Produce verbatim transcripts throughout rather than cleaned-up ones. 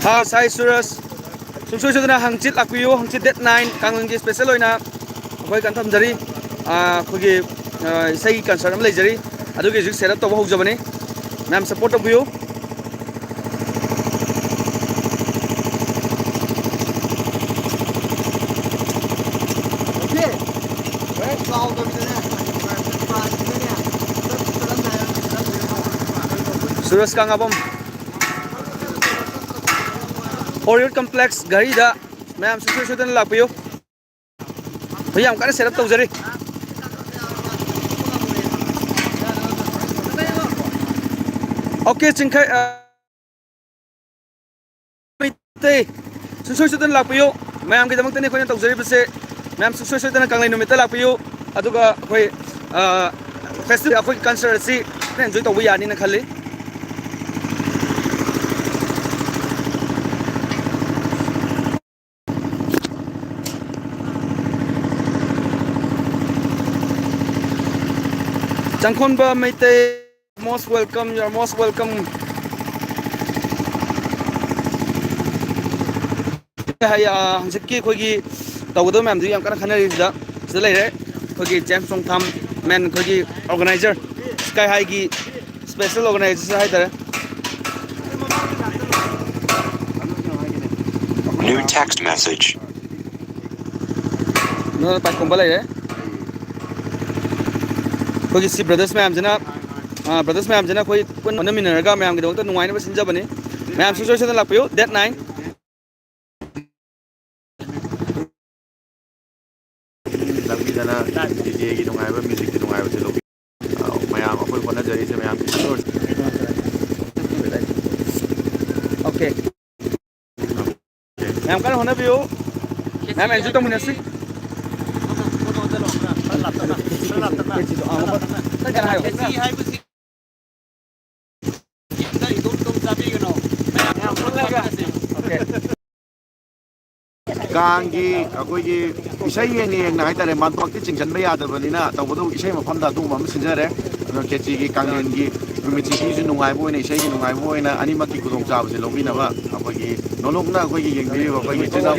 ꯑꯥ, ꯁꯥꯏ ꯁꯨꯔꯖ, ꯁꯨꯡꯁꯣꯏ ꯁꯣꯏꯗꯅ ꯍꯪꯆꯤꯠ ꯂꯥꯛꯄꯤꯌꯨ꯫ ꯍꯪꯆꯤꯠ date nine, ꯀꯥꯡꯂꯦꯟꯒꯤ special ꯑꯣꯏꯅ ꯑꯩꯈꯣꯏ ꯀꯟꯐꯝꯖꯔꯤ꯫ ꯑꯥ, ꯑꯩꯈꯣꯏꯒꯤ, ꯑꯥ, ꯏꯁꯩꯒꯤ concert ꯑꯃ ꯂꯩꯖꯔꯤ, ꯑꯗꯨꯒꯤ ꯍꯧꯖꯤꯛ set up ꯇꯧꯕ ꯍꯧꯖꯕꯅꯤ꯫ ꯃꯌꯥꯝ support ꯇꯧꯕꯤꯌꯨ꯫ ꯁꯨꯔꯖ ꯀꯪꯂꯥꯕꯝ, Oriot complex ꯘꯔꯤꯗ ꯃꯌꯥꯝ ꯁꯨꯡꯁꯣꯏ ꯁꯣꯏꯗꯅ ꯂꯥꯛꯄꯤꯌꯨ꯫ ꯍꯧꯖꯤꯛ ꯌꯥꯝ ꯀꯟꯅ set up ꯇꯧꯖꯔꯤ꯫ Okay, ꯆꯤꯡꯈꯩ, ꯑ, ꯃꯩꯇꯩ, ꯁꯨꯡꯁꯣꯏ ꯁꯣꯏꯗꯅ ꯂꯥꯛꯄꯤꯌꯨ꯫ ꯃꯌꯥꯝꯒꯤꯗꯃꯛꯇꯅꯤ ꯑꯩꯈꯣꯏꯅ ꯇꯧꯖꯔꯤꯕꯁꯦ꯫ ꯃꯌꯥꯝ ꯁꯨꯡꯁꯣꯏ ꯁꯣꯏꯗꯅ ꯀꯪꯂꯩ ꯅꯨꯃꯤꯠꯇ ꯂꯥꯛꯄꯤꯌꯨ꯫ ꯑꯗꯨꯒ ꯑꯩꯈꯣꯏ, ꯑ, festival, ꯑꯩꯈꯣꯏꯒꯤ concert ꯑꯁꯤ enjoy ꯇꯧꯕ ꯌꯥꯅꯤꯅ ꯈꯜꯂꯤ꯫ ꯆꯪꯈꯣꯟꯕ Meitei, most welcome, you are most welcome. ꯍꯥꯏ, ꯑ, ꯍꯧꯖꯤꯛꯀꯤ ꯑꯩꯈꯣꯏꯒꯤ ꯇꯧꯒꯗꯕ ꯃꯌꯥꯝꯗꯨ ꯌꯥꯝ ꯀꯟꯅ ꯈꯟꯅꯔꯤ꯫ ꯁꯤꯗ, ꯁꯤꯗ ꯂꯩꯔꯦ ꯑꯩꯈꯣꯏꯒꯤ ꯖꯦꯝꯁ ꯆꯣꯡꯊꯥꯝ, main ꯑꯩꯈꯣꯏꯒꯤ organizer, Sky Highꯒꯤ special organizer ꯍꯥꯏꯇꯥꯔꯦ꯫ New text message. ꯅꯣꯏ ꯄꯥꯏꯈꯣꯝꯕ ꯂꯩꯔꯦ꯫ ꯑꯩꯈꯣꯏꯒꯤ ꯁꯤ brothers ꯃꯌꯥꯝꯁꯤꯅ, ꯑ, brothers ꯃꯌꯥꯝꯁꯤꯅ ꯑꯩꯈꯣꯏ ꯄꯨꯟꯅ ꯍꯣꯠꯅꯃꯤꯟꯅꯔꯒ ꯃꯌꯥꯝꯒꯤꯗꯃꯛꯇ ꯅꯨꯡꯉꯥꯏꯅꯕ ꯁꯤꯟꯖꯕꯅꯤ꯫ ꯃꯌꯥꯝ ꯁꯨꯡꯁꯣꯏ ꯁꯣꯏꯗꯅ ꯂꯥꯛꯄꯤꯌꯨ, date nine꯫ ꯂꯝꯕꯤꯗꯅ ꯗꯤꯖꯦꯒꯤ ꯅꯨꯡꯉꯥꯏꯕ, ꯃ꯭ꯌꯨꯖꯤꯛꯀꯤ ꯅꯨꯡꯉꯥꯏꯕꯁꯦ ꯂꯧꯕꯤ-, ꯑ, ꯃꯌꯥꯝ ꯑꯩꯈꯣꯏ ꯍꯣꯠꯅꯖꯔꯤꯁꯦ ꯃꯌꯥꯝꯒꯤ ꯁꯣꯔꯁ꯫ Okay꯫ ꯃꯌꯥꯝ ꯀꯟꯅ ꯍꯣꯠꯅꯕꯤꯌꯨ꯫ ꯃꯌꯥꯝ enjoy ꯇꯧꯃꯤꯟꯅꯁꯤ꯫ ꯌꯨꯝꯗ ꯏꯇꯣꯝ ꯏꯇꯣꯝ ꯆꯥꯕꯤꯒꯅꯣ꯫ ꯃꯌꯥꯝ ꯄꯨꯜꯂꯒ꯫ Okay꯫ ꯀꯥꯡꯒꯤ ꯑꯩꯈꯣꯏꯒꯤ ꯏꯁꯩ ꯌꯦꯡꯅ ꯌꯦꯡꯅ ꯍꯥꯏꯇꯥꯔꯦ, ꯃꯥꯟꯇꯣꯞꯇꯤ ꯆꯤꯡꯁꯤꯟꯕ ꯌꯥꯗꯕꯅꯤꯅ, ꯇꯧꯕꯇꯕꯨ ꯏꯁꯩ ꯃꯐꯝꯗ ꯑꯗꯨꯒꯨꯝꯕ ꯑꯃ ꯁꯤꯟꯖꯔꯦ꯫ ꯑꯗꯣ ꯈꯦꯆꯤꯒꯤ ꯀꯥꯡꯂꯦꯟꯒꯤ ꯅꯨꯃꯤꯠꯁꯤꯒꯤꯁꯨ ꯅꯨꯡꯉꯥꯏꯕ ꯑꯣꯏꯅ, ꯏꯁꯩꯒꯤ ꯅꯨꯡꯉꯥꯏꯕ ꯑꯣꯏꯅ ꯑꯅꯤꯃꯛꯀꯤ ꯈꯨꯗꯣꯡꯆꯥꯕꯁꯦ ꯂꯧꯕꯤꯅꯕ ꯑꯩꯈꯣꯏꯒꯤ ꯅꯣꯂꯨꯛꯅ ꯑꯩꯈꯣꯏꯒꯤ ꯌꯦꯡꯕꯤꯔꯤꯕ ꯑꯩꯈꯣꯏꯒꯤ ꯏꯆꯤꯜ ꯏꯅꯥꯎ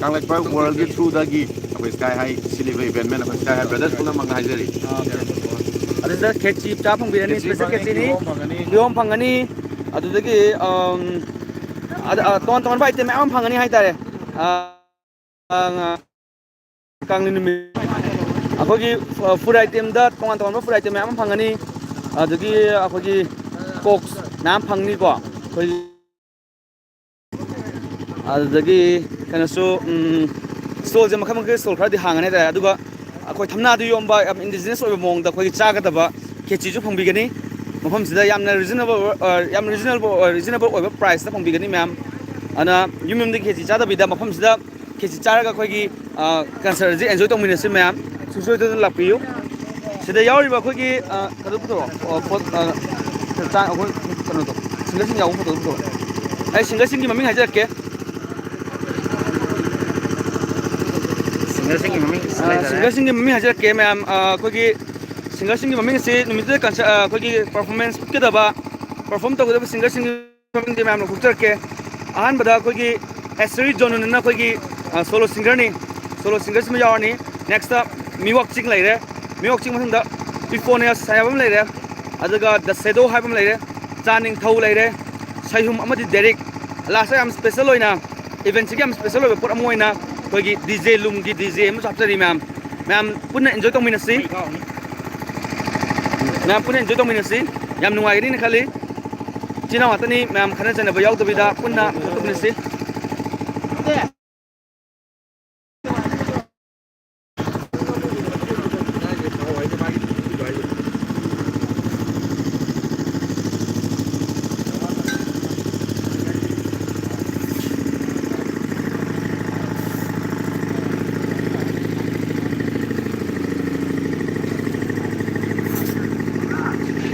ꯀꯪꯂꯩꯄꯥꯛ ꯋꯥꯔꯜꯒꯤ ꯊ꯭ꯔꯨꯗꯒꯤ ꯑꯩꯈꯣꯏ ꯁ꯭ꯀꯥꯏ ꯍꯥꯏ ꯁꯤꯜꯂꯤꯕ ꯏꯚꯦꯟꯃꯦꯟ ꯑꯩꯈꯣꯏ ꯁ꯭ꯀꯥꯏ ꯍꯥꯏ ꯕ꯭ꯔꯗꯔꯁ ꯄꯨꯝꯅꯃꯛꯅ ꯍꯥꯏꯖꯔꯤ꯫ ꯑꯗꯨꯗ ꯈꯦꯆꯤ ꯆꯥ ꯐꯪꯕꯤꯔꯅꯤ, ꯈꯦꯆꯤ ꯁ꯭ꯄꯦꯁꯦꯜ ꯐꯪꯒꯅꯤ, ꯈꯦꯆꯤꯅꯤ꯫ ꯀꯤꯍꯣꯝ ꯐꯪꯒꯅꯤ꯫ ꯀꯤꯍꯣꯝ ꯐꯪꯒꯅꯤ꯫ ꯑꯗꯨꯗꯒꯤ ꯑꯝ, ꯑꯗ, ꯑ, ꯇꯣꯉꯥꯟ ꯇꯣꯉꯥꯟꯕ ꯑꯥꯏꯇꯦꯝ ꯃꯌꯥꯝ ꯑꯃ ꯐꯪꯒꯅꯤ ꯍꯥꯏꯇꯥꯔꯦ꯫ ꯑ, ꯑ, ꯀꯥꯡꯂꯦꯟ ꯅꯨꯃꯤꯠ ꯑꯩꯈꯣꯏꯒꯤ ꯐꯨꯗ ꯑꯥꯏꯇꯦꯝꯗ ꯇꯣꯉꯥꯟ ꯇꯣꯉꯥꯟꯕ ꯐꯨꯗ ꯑꯥꯏꯇꯦꯝ ꯃꯌꯥꯝ ꯑꯃ ꯐꯪꯒꯅꯤ꯫ ꯑꯗꯒꯤ ꯑꯩꯈꯣꯏꯒꯤ ꯀꯣꯛꯁ ꯃꯌꯥꯝ ꯐꯪꯅꯤꯀꯣ꯫ ꯑꯩꯈꯣꯏ ꯑꯗꯨꯗꯒꯤ ꯀꯩꯅꯣꯁꯨ, ꯎꯝ, ꯁ꯭ꯇꯣꯜꯁꯦ ꯃꯈꯜ ꯃꯈꯜꯒꯤ ꯁ꯭ꯇꯣꯜ ꯈꯔꯗꯤ ꯍꯥꯡꯒꯅꯤ ꯍꯥꯏꯇꯥꯔꯦ꯫ ꯑꯗꯨꯒ ꯑꯩꯈꯣꯏ ꯊꯝꯅꯥꯗ ꯌꯣꯟꯕ ꯌꯥꯝ ꯏꯟꯗꯤꯖꯤꯅꯁ ꯑꯣꯏꯕ ꯃꯑꯣꯡꯗ ꯑꯩꯈꯣꯏꯒꯤ ꯆꯥꯒꯗꯕ ꯈꯦꯆꯤꯁꯨ ꯐꯪꯕꯤꯒꯅꯤ꯫ ꯃꯐꯝꯁꯤꯗ ꯌꯥꯝꯅ ꯔꯤꯖꯅꯦꯕꯜ, ꯑ, ꯌꯥꯝ ꯔꯤꯖꯅꯦꯕꯜ, ꯑ, ꯔꯤꯖꯅꯦꯕꯜ ꯑꯣꯏꯕ ꯄ꯭ꯔꯥꯏꯁꯇ ꯐꯪꯕꯤꯒꯅꯤ ꯃꯌꯥꯝ꯫ ꯑꯗꯨꯅ ꯌꯨꯝ ꯌꯨꯝꯗꯒꯤ ꯈꯦꯆꯤ ꯆꯥꯗꯕꯤꯗ ꯃꯐꯝꯁꯤꯗ ꯈꯦꯆꯤ ꯆꯥꯔꯒ ꯑꯩꯈꯣꯏꯒꯤ, ꯑ, ꯀꯟꯁꯔꯠ ꯑꯁꯤ ꯑꯦꯟꯖꯣꯏ ꯇꯧꯃꯤꯟꯅꯁꯤ ꯃꯌꯥꯝ꯫ ꯁꯨꯡꯁꯣꯏ ꯁꯣꯏꯗꯅ ꯂꯥꯛꯄꯤꯌꯨ꯫ ꯁꯤꯗ ꯌꯥꯎꯔꯤꯕ ꯑꯩꯈꯣꯏꯒꯤ, ꯑ, ꯀꯩꯅꯣ ꯄꯨꯊꯣꯔꯛꯑꯣ꯫ ꯑꯣ, ꯐꯣ-, ꯑ, ꯆꯥ-, ꯑꯩꯈꯣꯏ ꯀꯩꯅꯣꯗꯣ, ꯁꯤꯡꯒꯔꯁꯤꯡ ꯌꯥꯎꯕ ꯐꯣꯇꯣꯗꯣ ꯄꯨꯊꯣꯔꯛꯑꯣ꯫ ꯑꯩ ꯁꯤꯡꯒꯔꯁꯤꯡꯒꯤ ꯃꯃꯤꯡ ꯍꯥꯏꯖꯔꯛꯀꯦ꯫ ꯁꯤꯡꯒꯔꯁꯤꯡꯒꯤ ꯃꯃꯤꯡ ꯑ, ꯁꯤꯡꯒꯔꯁꯤꯡꯒꯤ ꯃꯃꯤꯡ ꯍꯥꯏꯖꯔꯛꯀꯦ ꯃꯌꯥꯝ꯫ ꯑ, ꯑꯩꯈꯣꯏꯒꯤ ꯁꯤꯡꯒꯔꯁꯤꯡꯒꯤ ꯃꯃꯤꯡ ꯑꯁꯤ ꯅꯨꯃꯤꯠꯇꯨꯗ ꯀꯟꯁꯔ-, ꯑ, ꯑꯩꯈꯣꯏꯒꯤ ꯄꯔꯐꯣꯔꯃꯦꯟꯁ ꯎꯠꯀꯗꯕ, ꯄꯔꯐꯣꯔꯝ ꯇꯧꯒꯗꯕ ꯁꯤꯡꯒꯔꯁꯤꯡꯒꯤ ꯃꯃꯤꯡꯁꯦ ꯃꯌꯥꯝ ꯂꯧꯊꯣꯛꯆꯔꯛꯀꯦ꯫ ꯑꯍꯥꯟꯕꯗ ꯑꯩꯈꯣꯏꯒꯤ ꯑꯦꯁꯔꯤ ꯖꯣꯅꯨꯟ ꯑꯅ ꯑꯩꯈꯣꯏꯒꯤ, ꯑ, ꯁꯣꯂꯣ ꯁꯤꯡꯒꯔꯅꯤ꯫ ꯁꯣꯂꯣ ꯁꯤꯡꯒꯔꯁꯤꯃ ꯌꯥꯎꯔꯅꯤ꯫ ꯅꯦꯛꯁꯇ ꯃꯤꯋꯥꯛ ꯆꯤꯡ ꯂꯩꯔꯦ꯫ ꯃꯤꯋꯥꯛ ꯆꯤꯡ ꯃꯊꯪꯗ ꯏꯐꯣꯅꯦꯁ ꯍꯥꯏꯕ ꯑꯃ ꯂꯩꯔꯦ꯫ ꯑꯗꯨꯒ ꯗ ꯁꯦꯗꯣ ꯍꯥꯏꯕ ꯑꯃ ꯂꯩꯔꯦ꯫ ꯆꯥ ꯅꯤꯡꯊꯧ ꯂꯩꯔꯦ꯫ ꯁꯩꯍꯨꯝ ꯑꯃꯗꯤ ꯗꯦꯔꯤꯛ꯫ ꯂꯥꯁꯇ ꯌꯥꯝ ꯁ꯭ꯄꯦꯁꯦꯜ ꯑꯣꯏꯅ, ꯏꯚꯦꯟꯁꯤꯒꯤ ꯌꯥꯝ ꯁ꯭ꯄꯦꯁꯦꯜ ꯑꯣꯏꯕ ꯄꯣꯠ ꯑꯃ ꯑꯣꯏꯅ ꯑꯩꯈꯣꯏꯒꯤ ꯗꯤ ꯖꯦ ꯂꯨꯝꯒꯤ ꯗꯤ ꯖꯦ ꯑꯃꯁꯨ ꯍꯥꯞꯆꯔꯤ ꯃꯌꯥꯝ꯫ ꯃꯌꯥꯝ ꯄꯨꯟꯅ ꯑꯦꯟꯖꯣꯏ ꯇꯧꯃꯤꯟꯅꯁꯤ꯫ ꯃꯌꯥꯝ ꯄꯨꯟꯅ ꯑꯦꯟꯖꯣꯏ ꯇꯧꯃꯤꯟꯅꯁꯤ꯫ ꯌꯥꯝ ꯅꯨꯡꯉꯥꯏꯒꯅꯤꯅ ꯈꯜꯂꯤ꯫ ꯏꯆꯤꯟ ꯏꯅꯥꯎ ꯉꯥꯛꯇꯅꯤ, ꯃꯌꯥꯝ ꯈꯠꯅ ꯆꯩꯅꯕ ꯌꯥꯎꯗꯕꯤꯗ ꯄꯨꯟꯅ ꯇꯧꯃꯤꯟꯅꯁꯤ꯫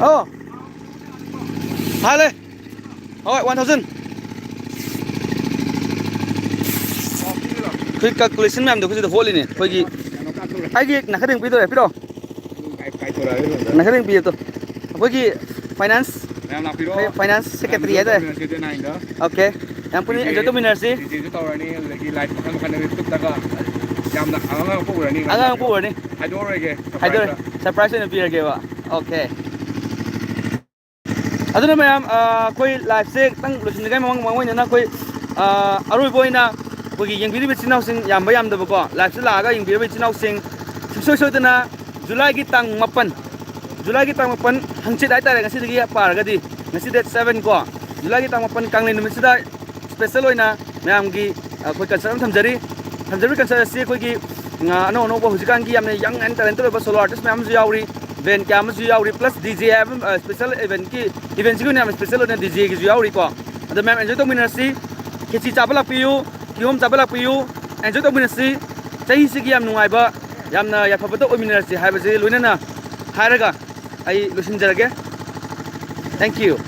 ꯑꯣ, ꯍꯥꯜꯂꯦ꯫ ꯍꯣꯏ, ꯋꯥꯟ ꯊꯥꯎꯖꯟ꯫ ꯑꯩꯈꯣꯏ ꯀꯥꯜꯀꯨꯂꯦꯁꯟ ꯃꯌꯥꯝꯗꯣ ꯑꯩꯈꯣꯏ ꯁꯤꯗ ꯍꯣꯠꯂꯤꯅꯦ ꯑꯩꯈꯣꯏꯒꯤ꯫ ꯑꯩꯒꯤ ꯅꯥꯀꯗꯦꯡ ꯄꯤꯗꯣꯔꯦ, ꯄꯤꯔꯛꯑꯣ꯫ ꯅꯥꯀꯗꯦꯡ ꯄꯤ ꯑꯗꯣ꯫ ꯑꯩꯈꯣꯏꯒꯤ ꯐꯥꯏꯅꯥꯟꯁ, ꯃꯌꯥꯝ ꯂꯥꯛꯄꯤꯔꯣ꯫ ꯐꯥꯏꯅꯥꯟꯁ ꯁꯦꯀ꯭ꯔꯦꯇꯔꯤ ꯍꯥꯏꯇꯥꯔꯦ꯫ ꯇꯧꯃꯤꯟꯅꯁꯤ ꯗꯦꯠ ꯅꯥꯏꯟꯗ꯫ ꯑꯣꯀꯦ, ꯌꯥꯝ ꯄꯨꯛꯅꯤꯡ ꯑꯦꯟꯖꯣꯏ ꯇꯧꯃꯤꯟꯅꯔꯁꯤ꯫ ꯗꯤꯖꯦꯁꯨ ꯇꯧꯔꯅꯤ, ꯑꯗꯒꯤ ꯂꯥꯏꯐ ꯃꯈꯜ ꯃꯈꯜ ꯌꯨꯇ꯭ꯌꯨꯕꯇꯒ ꯌꯥꯝꯅ ꯑꯉꯥꯡ ꯑꯉꯛꯄ ꯎꯔꯅꯤ꯫ ꯑꯉꯥꯡ ꯑꯉꯛꯄ ꯎꯔꯅꯤ꯫ ꯍꯥꯏꯗꯣꯛꯑꯔꯣꯏꯒꯦ꯫ ꯍꯥꯏꯗꯣꯛꯑꯔꯣꯏ꯫ ꯁꯔꯄ꯭ꯔꯥꯏꯖ ꯑꯣꯏꯅ ꯄꯤꯔꯒꯦꯕ꯫ ꯑꯣꯀꯦ꯫ ꯑꯗꯨꯅ ꯃꯌꯥꯝ, ꯑ, ꯑꯩꯈꯣꯏ ꯂꯥꯏꯐꯁꯦ ꯈꯤꯇꯪ ꯂꯣꯏꯁꯤꯟꯅꯤꯡꯉꯥꯏ ꯃꯃꯥꯡ ꯃꯃꯥꯡ ꯑꯣꯏꯅ ꯑꯩꯈꯣꯏ, ꯑ, ꯑꯔꯣꯏꯕ ꯑꯣꯏꯅ ꯑꯩꯈꯣꯏꯒꯤ ꯌꯦꯡꯕꯤꯔꯤꯕ ꯏꯆꯤꯟ ꯏꯅꯥꯎꯁꯤꯡ ꯌꯥꯝꯕ ꯌꯥꯝꯗꯕꯀꯣ, ꯂꯥꯏꯐꯁꯦ ꯂꯥꯛꯑꯒ ꯌꯦꯡꯕꯤꯔꯤꯕ ꯏꯆꯤꯟ ꯏꯅꯥꯎꯁꯤꯡ ꯁꯨꯡꯁꯣꯏ ꯁꯣꯏꯗꯅ ꯖꯨꯂꯥꯏꯒꯤ ꯇꯥꯡ ꯃꯥꯄꯟ, ꯖꯨꯂꯥꯏꯒꯤ ꯇꯥꯡ ꯃꯥꯄꯟ, ꯍꯪꯆꯤꯠ ꯍꯥꯏꯇꯥꯔꯦ, ꯉꯁꯤꯗꯒꯤ ꯄꯥꯔꯒꯗꯤ, ꯉꯁꯤ ꯗꯦꯠ ꯁꯕꯦꯟ ꯀꯣ, ꯖꯨꯂꯥꯏꯒꯤ ꯇꯥꯡ ꯃꯥꯄꯟ ꯀꯥꯡꯂꯦꯟ ꯅꯨꯃꯤꯠꯁꯤꯗ ꯁ꯭ꯄꯦꯁꯦꯜ ꯑꯣꯏꯅ ꯃꯌꯥꯝꯒꯤ, ꯑ, ꯑꯩꯈꯣꯏ ꯀꯟꯁꯔꯠ ꯑꯃ ꯊꯝꯖꯔꯤ꯫ ꯊꯝꯖꯔꯤꯕ ꯀꯟꯁꯔꯠ ꯑꯁꯤ ꯑꯩꯈꯣꯏꯒꯤ, ꯑ, ꯑꯅꯧ ꯑꯅꯧꯕ ꯍꯧꯖꯤꯛꯀꯥꯟꯒꯤ ꯌꯥꯝꯅ ꯌꯪ ꯑꯦꯟ ꯇꯦꯂꯦꯟꯇꯦꯗ ꯑꯣꯏꯕ ꯁꯣꯂꯣ ꯑꯥꯔꯇꯤꯁ ꯃꯌꯥꯝ ꯑꯃꯁꯨ ꯌꯥꯎꯔꯤ, ꯕꯦꯟ ꯀꯌꯥ ꯑꯃꯁꯨ ꯌꯥꯎꯔꯤ, ꯄ꯭ꯂꯁ ꯗꯤ ꯖꯦ ꯍꯥꯏꯕ, ꯑ, ꯁ꯭ꯄꯦꯁꯦꯜ ꯏꯚꯦꯟꯠꯀꯤ, ꯏꯚꯦꯟꯠꯁꯤꯒꯤ ꯑꯣꯏꯅ ꯌꯥꯝꯅ ꯁ꯭ꯄꯦꯁꯦꯜ ꯑꯣꯏꯅ ꯗꯤ ꯖꯦꯒꯤꯁꯨ ꯌꯥꯎꯔꯤꯀꯣ꯫ ꯑꯗꯣ ꯃꯌꯥꯝ ꯑꯦꯟꯖꯣꯏ ꯇꯧꯃꯤꯟꯅꯔꯁꯤ, ꯈꯦꯆꯤ ꯆꯥꯕ ꯂꯥꯛꯄꯤꯌꯨ, ꯀꯤꯍꯣꯝ ꯆꯥꯕ ꯂꯥꯛꯄꯤꯌꯨ, ꯑꯦꯟꯖꯣꯏ ꯇꯧꯃꯤꯟꯅꯁꯤ꯫ ꯆꯍꯤꯁꯤꯒꯤ ꯌꯥꯝ ꯅꯨꯡꯉꯥꯏꯕ, ꯌꯥꯝꯅ ꯌꯥꯏꯐꯕꯇ ꯑꯣꯏꯃꯤꯟꯅꯔꯁꯤ ꯍꯥꯏꯕꯁꯤ ꯂꯣꯏꯅꯅ ꯍꯥꯏꯔꯒ ꯑꯩ ꯂꯣꯏꯁꯤꯟꯖꯔꯒꯦ꯫ Thank you꯫